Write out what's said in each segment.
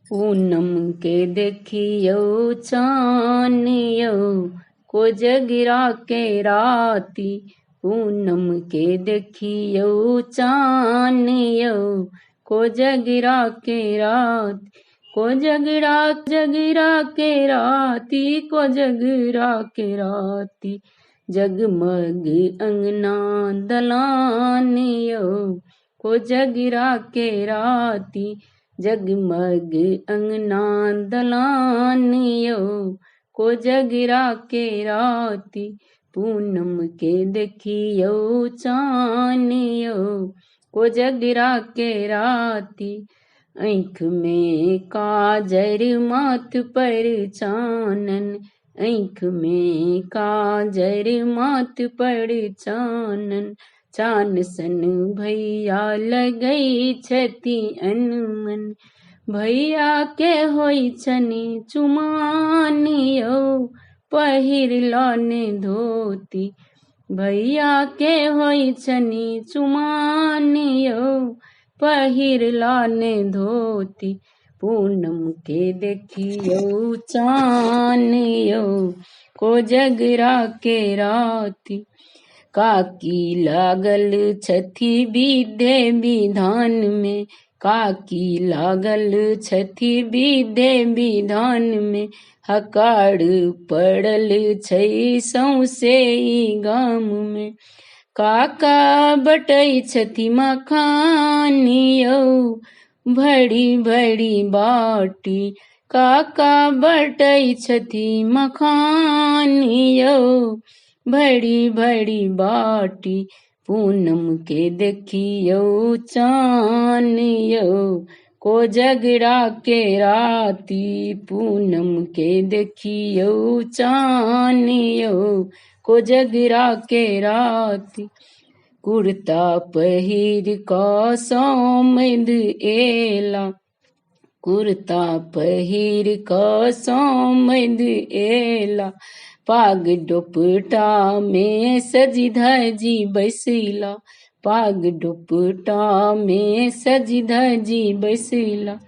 पूनम के देखियौ चान यौ, कोजगरा के राति। पूनम के देखियौ चान यौ, कोजगरा के राति। कोजगरा जगरा के राति, कोजगरा के राति। जगमग अंगना दलान यौ, कोजगरा के राति। जगमग अंगना दलान यौ, कोजगरा के राति। पूनम के देखियौ चान यौ, कोजगरा के राति। आँखि मे काजर माथ पर चानन, आँखि मे काजर माथ पर चानन। चान सन भैया लगै छथि अनमन, भैया के होइ छनि चुमान यौ, पहिरलनि ने धोती। भैया के होइ छनि चुमान यौ, पहिरलनि ने धोती। पूनम के देखियौ चान यौ, कोजगरा के राति। काकी लागल छथि विधे विधान मे, काकी लागल छथि विधे विधान मे। हकार पड़ल छै सौंसे ई गाम मे। काका बटै छथि मखान यौ, भरि भरि बाटी। काका बटै छथि मखान यौ, भरि भरि बाटी। पूनम के देखियौ चान यौ, कोजगरा के राति। पूनम के देखियौ चान यौ, कोजगरा के राति। कुर्ता पहिर कऽ सोमद एला, कुर्ता पहिर कऽ सोमद एला। पाग दोपटा मे सजि धजि बैसला, पाग दोपटा मे सजि धजि बैसला।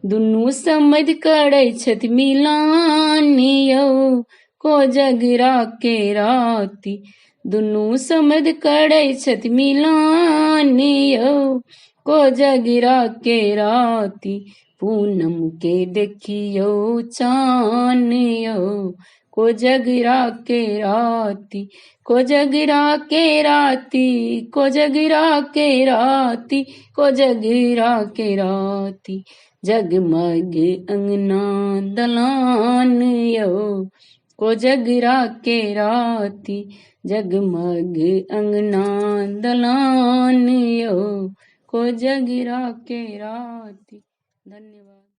दुनू समधि करै छथि मिलान यौ, कोजगरा के राति। दुनू समधि करै छथि मिलान यौ, कोजगरा के राति। पूनम के देखियौ चान यौ, कोजगरा के राति। कोजगरा के राति, कोजगरा के राति, कोजगरा के राति। जगमग अंगना दलान यौ, कोजगरा के राति। जगमग अंगना दलान यौ, कोजगरा के राति। धन्यवाद।